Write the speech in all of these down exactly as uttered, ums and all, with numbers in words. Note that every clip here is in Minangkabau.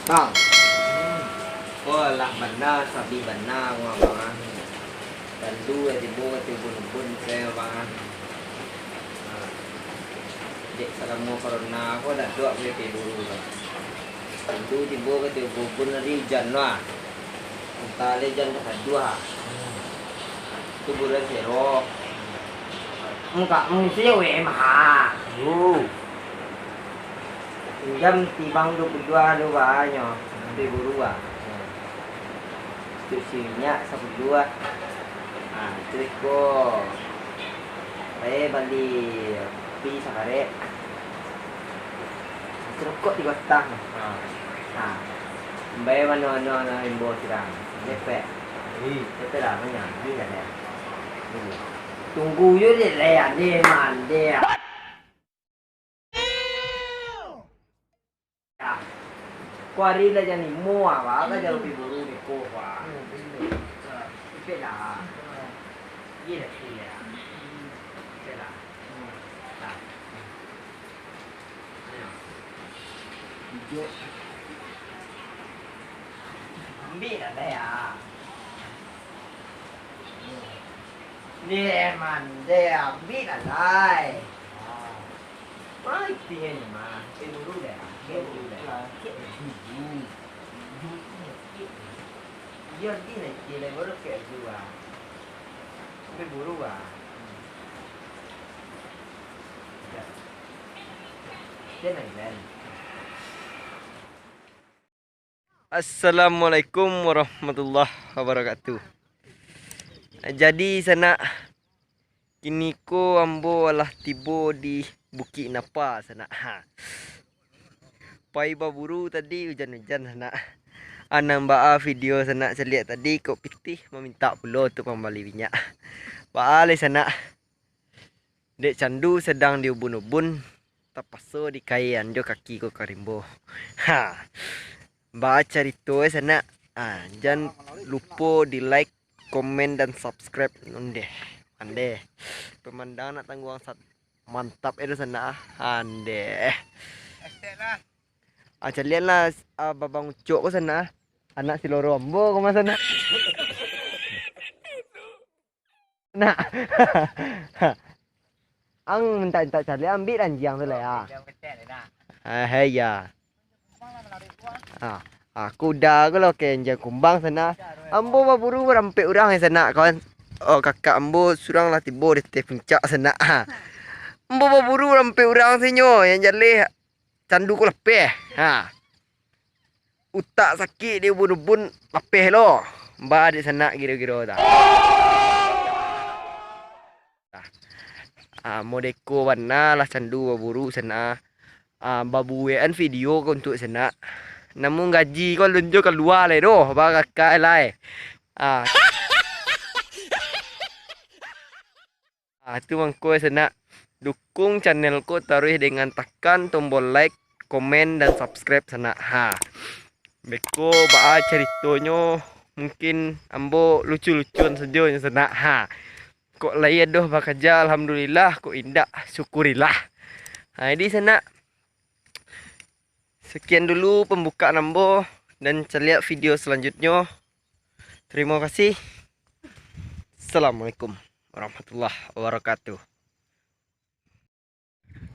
Bang. Ko lah bana, sabi bana ko, Bang. Tantu lah tibo ka ubun-ubun, saya, Bang. Ha. Dek salamo corona ko dak ado P P buru, Bang. Tantu tibo ka ubun-ubun hari ujan lah. Antah lah ujan ka saduah. Tu bulan sero. Engkak mengisi W M H. Oh. Pinjam tibang duo puluah duo banyo, ambiak buru ah. Tu si minyak sapuluah ah. Ah, tu iko. Eh, bali api sakarek. Rokok tigo batang. Ah. Ah. Ambiak mano-mano, mano imbo surang. Cepek. Cepek lah, banyak. Ini dah. Tunggu yo dek leh, ande mande. Ko ari lah jam limo ah, ba ka jauah pi buru beko ah. Ipek lah. Iyo lah, ipek lah. Ipek lah. Nah. Ijo. Ambiak lah, Dai, ah. Ni, man, Dai, ambiak lah, Dai. Ah. Mai tihan ni mah, eh, dulu dah. Eh, dulu dah. Iyo, di nak kira baru ke dua. Sampai buru ah. Dah. Dia nak jalan. Assalamualaikum warahmatullahi wabarakatuh. Jadi, sanak, kiniko ambo alah tibo di Bukik Napa, sanak. Ha. Pai baburu tadi ujan-ujan, sanak. Anang baa video, sanak, caliak tadi kok pitih mamintak pulo tu pambali minyak. Baa lai, sanak. Dek candu sadang diubun-ubun, tapaso dikaian jo kaki ko ka rimbo. Ha. Baa carito, eh, sanak. Ah, jan lupo di like, komen, dan subscribe. Ondeh. Andeh. Pemandangan nak tangguang sat-, mantap, eh, sanak. Andeh. Ah, calian lah, ah, babang ucok ko sanak. Anak si loro ambo ko mah sanak. Nak. Ang mintak-mintak caliak, ambiak lah anjiang tu lah, ya. Ah, hei, ya. Ah, ah, kuda ko lah, oke, anjiang kumbang sanak. Ambo baburu barampek urang, ya, sanak, kawan. Oh, kakak ambo surang lah tibo di ateh puncak sanak. Ha. Ambo baburu barampek urang sinyo, yang jaleh candu ko lapeh. Ha. Utak sakik diubun-ubun, lapeh lo. Ba dek sanak giro-giro ta. Ah, modeko bana lah candu baburu sanak. Ah, babuekan video ko untuak sanak. Namun gaji ko alun jo kalua lai doh, ba kakak lai. Ah. Ah, tu mangko sanak, dukung channel ko taruih dengan takan tombol like, komen, dan subscribe sanak. Ha. Beko baa caritonyo, mungkin ambo lucu-lucuan sajo nyo sanak. Ha. Kok lai adoh bakaja, alhamdulillah, kok indak, syukurilah. Ha, jadi sanak, sekian dulu pembukaan ambo, dan caliak video selanjutnyo. Terima kasih. Assalamualaikum warahmatullahi wabarakatuh.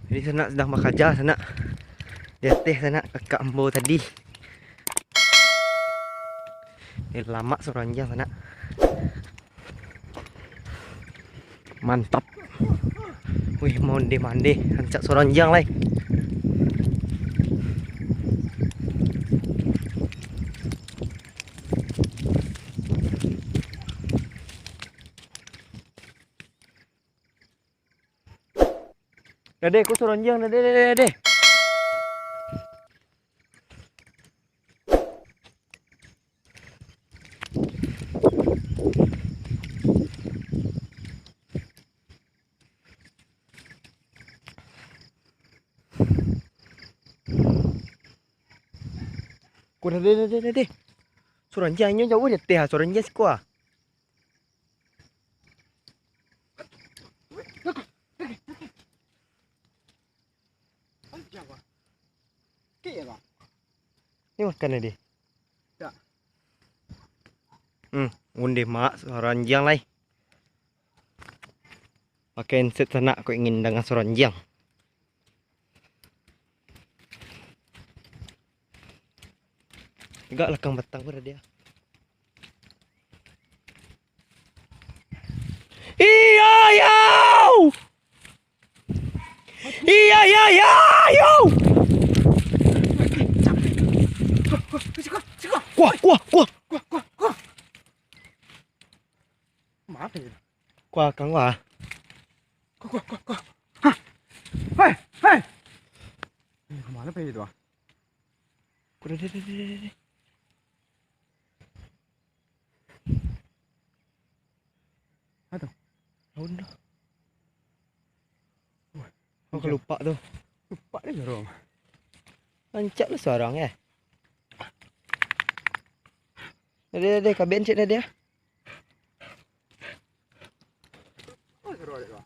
Jadi sanak sadang bakaja sanak. Di ateh sanak kakak ambo tadi. Eh, lamak suaro anjiang sanak. Mantap. Wih, monde-mande, rancak suaro anjiang lai. Deh, deh, ko suaro anjiang, deh, deh, deh, deh. Ko dah, deh, deh, deh, deh. Suaro anjiang inyo jauah di ateh, ah, suaro anjiang siko, ah. Ni makan tadi. Tak. Hmm, undeh mak suaro anjiang lai. Pakai headset sanak kok ingin danga suaro anjiang. Agak lakang batang pun ada dia. Iya, iya. Iya, iya, iya, yo. Kuah, kuah, kuah. Kuah, kuah, kuah. Maaf ya. Kuah, kang, kuah. Kuah, kuah, kuah, kuah. Hah. Hei, hei. Eh, kemana pe itu, ah? Kuda, deh, deh, deh, deh. Aduh. Daun tu. Wah, oh, hujan. Kalupak tu. Lupak dia jorong. Rancak lu sorang, eh. Deh, deh, deh, kabian cek dah dia. Oh, seru dia tu.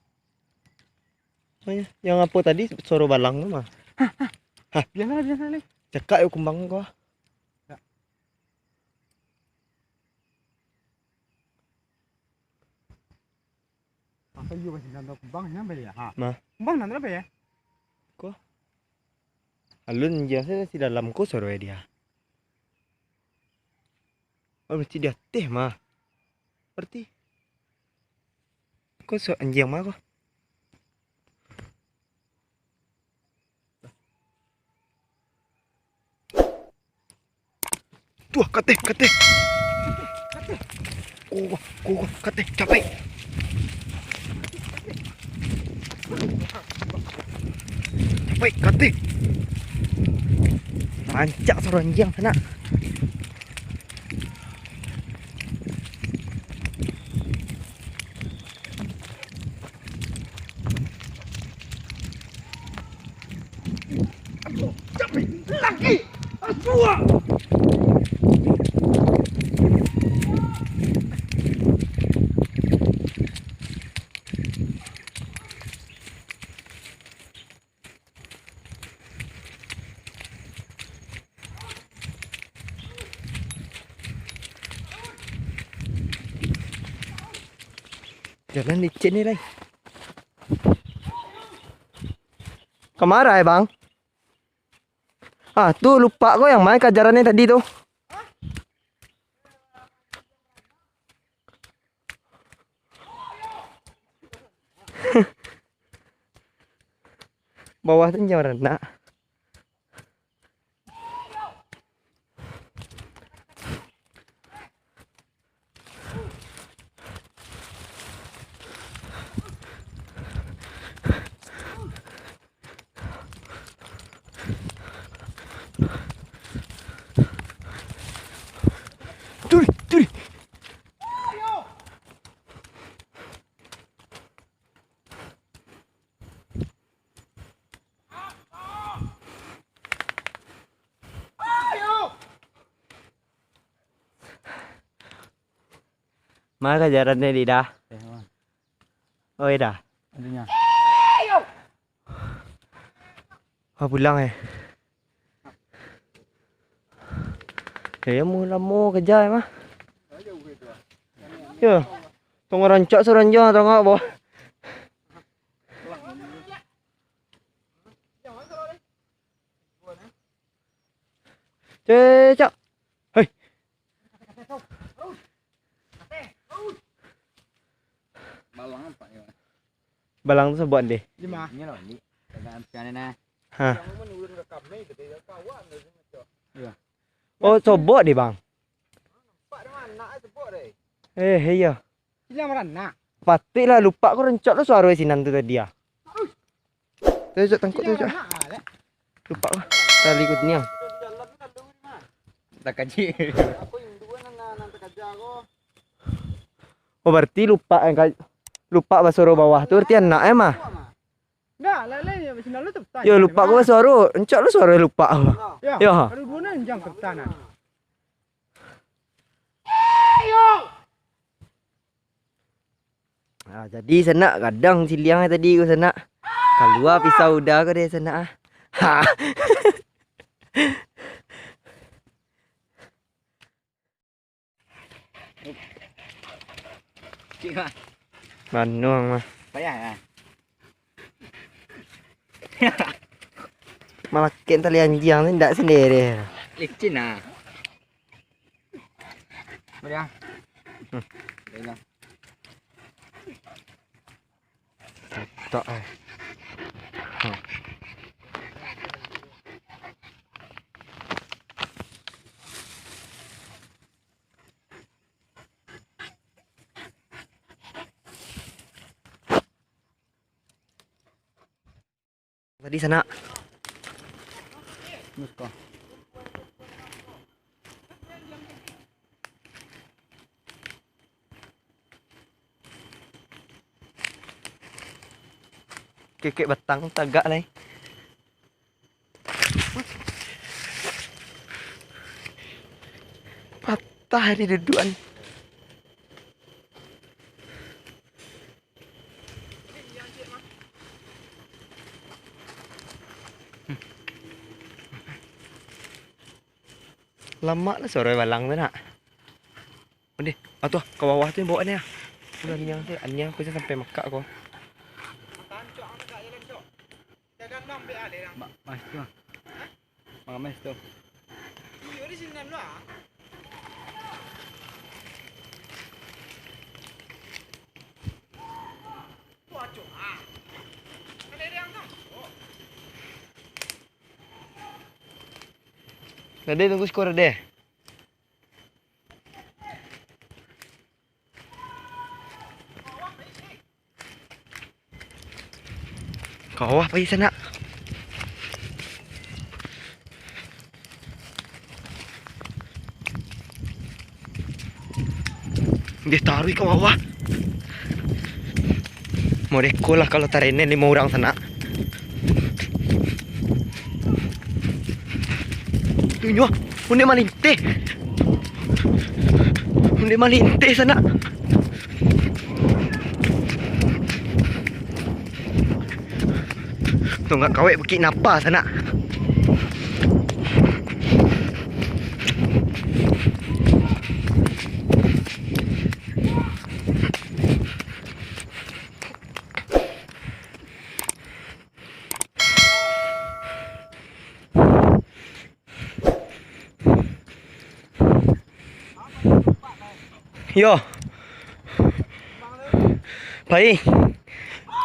Apanya? Yang apa tadi suaro balang tu mah? Hah? Biasalah, biasalah. Cakak yo kumbang ko. Ya. Masa iyo masih dalam kumbang, nyampe ya? Ha. Mah. Kumbang nan berapa ya? Ko. Alun je, saya si dalam ko suaro dia. Oh, mesti di ateh mah. Berarti. Ko so anjiang mah ko. Tuh, kateh, kateh. Kuah, kuah, kateh, capek. Capek, kateh. Rancak suaro anjiang sanak. Jalan licin ni, lai. Kamarai, Bang? Ah, tu lupak ko yang ma kajarannyo tadi tu. Bawah tu jangan rendah. Turi, turi. Ma kajarannyo di dah? Eh, ma. Oi dah. Adanya. Ah, pulang eh. Eh, mau lamo kerja eh, mah. Ya. Tengah rancak seranjang tengah bawah. Cecak. Hei. Balang apa ni? Balang tu sabuak deh. Lima. Ini loh, ni. Pegang pian ni nah. Ha. Iya. Oh, sobok deh, Bang. Eh, iya. Silang maranak. Patik lah, lupak ko rencok tu suaro sinan tu tadi ah. Tu cok tangkok tu cok. Lupak ko. Tali kuniang. Tak kaji. Oh, berarti lupak eh, ka-, lupak basuaro bawah tu berarti anak eh mah. Ndak, lai, lai, sinan lu tepat. Yo, lupak ko basuaro. Encok lu suaro lupak ko. Yo. Yo. Aduh, duo nan jang kertas nah. Ah, jadi sanak gadang siliang tadi ko sanak. Kalua pisau uda ko deh sanak ah. Ha. Cik, Mak. Banuang mah. Payah, ya? Malah kek tali anjiang tu ndak sendiri. Licin, ah. Mari, ah. Hmm. Dah hilang. Tak, eh. Hmm. Tadi sanak. Kekek batang tagak lai. Patah di dudukan. Lamak lah suaro balang tu nak. Ondeh, ah tu ah, ka bawah tu yang bawa ni ah. Udah niang tu, niang aku sampai makak ko. Ma-, mas tu ah. Mangamas tu. Deh, tunggu skor deh. Ka bawah pai sanak. Deh taruih ka bawah. Modeko lah kalau tarenen limo urang sanak. Tu nyo, ondeh malinteh. Ondeh malinteh sanak. Tonggak kawek bukik napa sanak. Yo. Pai.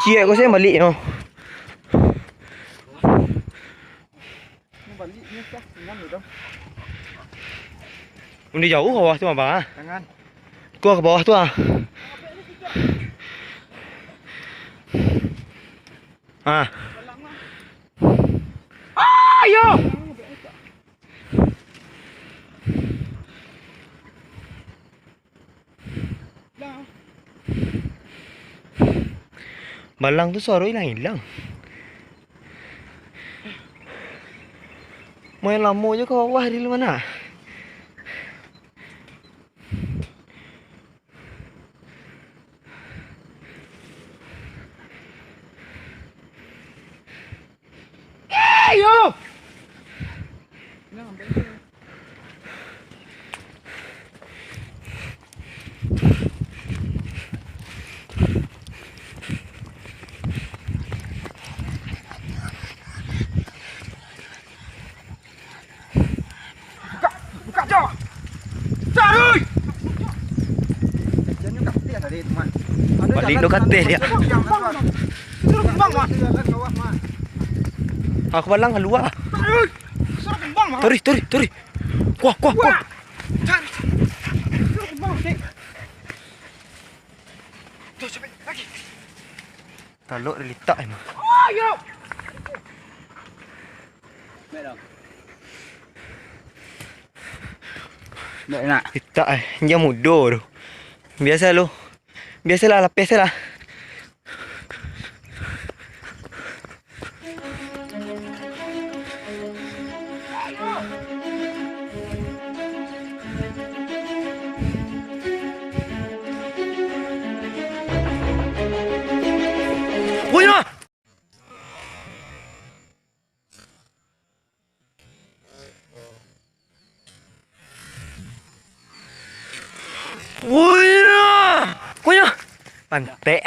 Ciek ko sen balik nyo. Udah jauh bawah tu, Abang, ah. Ko ka bawah tu, ah. Ah. Ah, yo. Balang tu suaro ilang-ilang. Main lamo jo ka bawah di mana? Eh, yo! Buka, buka, Jo. Taruih. Balik tu kateh dia. Suruh kembang, Mak. Aku balang kalua. Taruih. Suruh kembang, Mak. Taruih, taruih, taruih. Kuah, kuah, kuah. Taruih. Suruh kembang, Dik. Tuh, capek lagi. Talok dilitak emang. Oh, yo. Baik dah. Baik nak. Litak eh, injak mudo tu. Biasa lu. Biasalah, lapeh se lah. Punya! Kunyah! Kunyah! Pantek.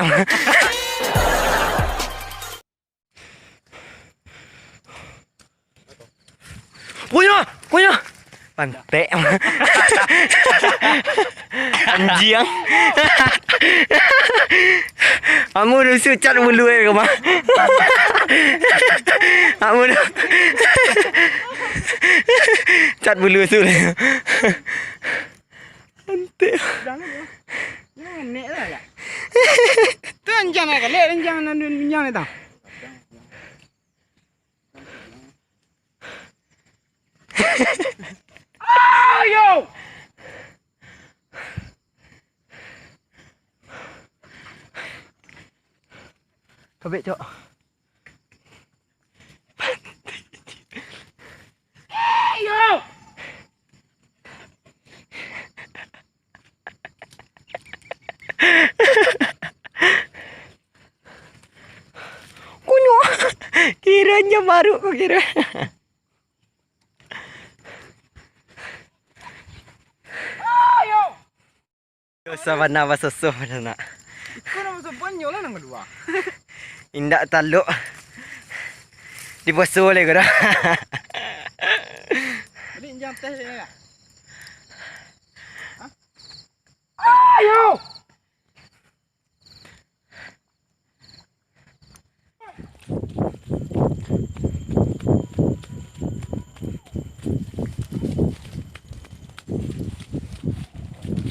Kunyah! Kunyah! Pantek. Anjiang. Amu dusu cat bulu eh, kama. Amu du-, cat bulu su. Antek. Jangan, yo. Jangan nek lah, lah. Tu anjiang lah, kalek anjiang nan, anjiang ni tau. Ayo! Kabek, Cok. Ayo! Kunyah. Kironyo baru ko kiro. Yo, sabana basosoh dah nak. Iko nama sopanyo lah nang kadua. Indak taluk. Diposo leh ko dah. Jadi injang teh ni lah. Hah? Ayo!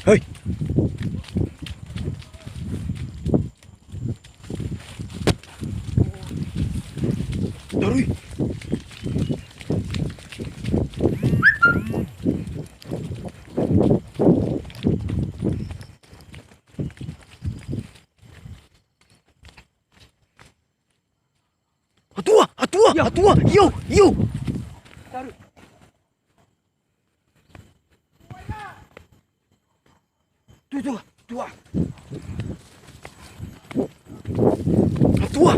Hei! Taruih! Atua, atua, yo. Atua, yo, yo. Tu, tu, tu. Atua.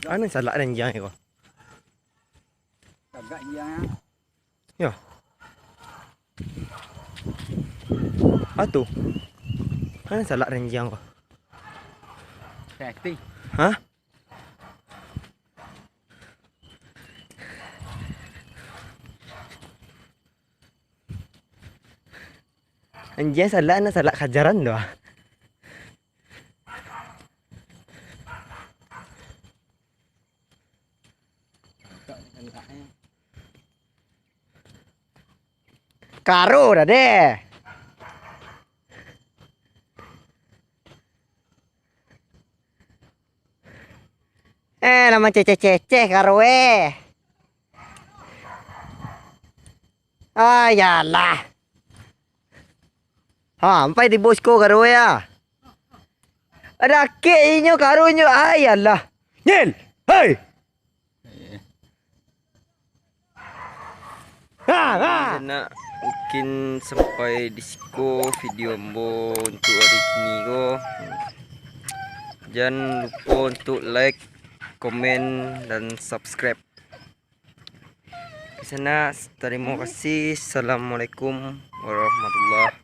Anu salak ranjang ko. Tagak ranjang. Yo. Atu. Anu salak ranjang ko. Setting. Hah? Anjing salak, nak salak kajaran tu ah. Karo dah deh. Eh, lah manceceh-ceceh karo eh. Ah, yalah. Ha, ampai di bosko karo eh ah. Ada kek inyo karo inyo. Ah, yalah. Nyil. Hei. Ha, ha. Nak mungkin sampai di siko video ambo untuk hari kini ko. Jangan lupa untuk like, komen, dan subscribe. Di sana, terima kasih. Assalamualaikum warahmatullahi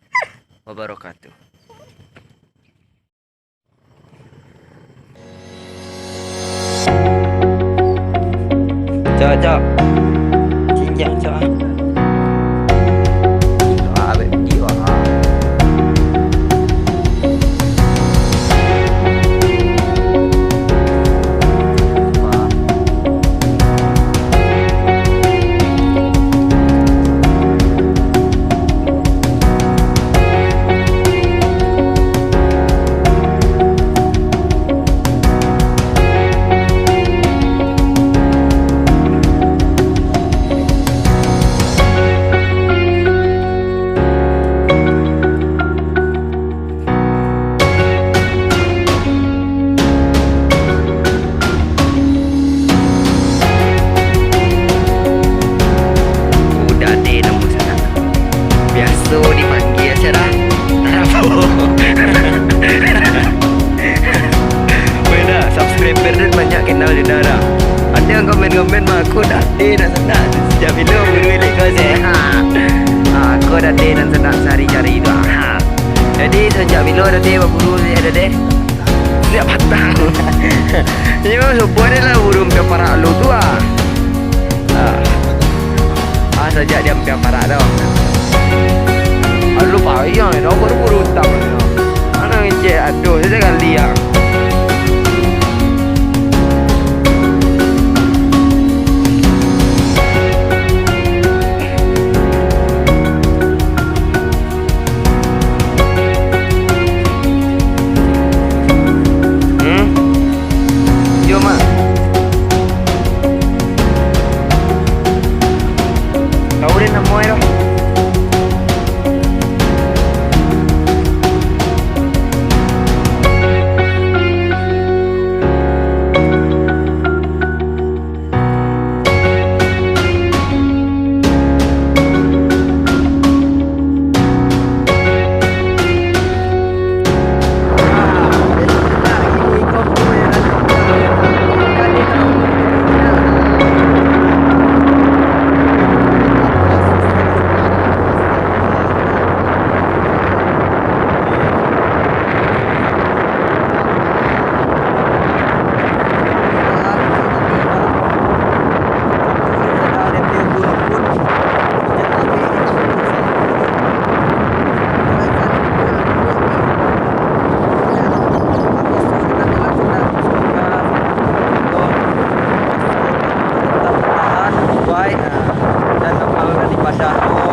wabarakatuh. Cok, cok. Cincang, cok. Ah, abis video, ah. Eh, nak sanak, sajak bilo buru ilik ko se. Ha. Ha, ko dade nan sanak sahari-hari tu. Ha. Jadi, sajak bilo dade baburu se dade? Sajak patang. Iyo, sobo ado lah buru ampiang parak lu tu, ah. Ah. Ah, sajak di ampiang parak tu. Aduh, payah, dah buru-buru utang. Mana ngecek, aduh, saya gali, ah. Hmm? Yo, Mak. Tahu deh namo e doh. Dan kapalo nan dipadah tu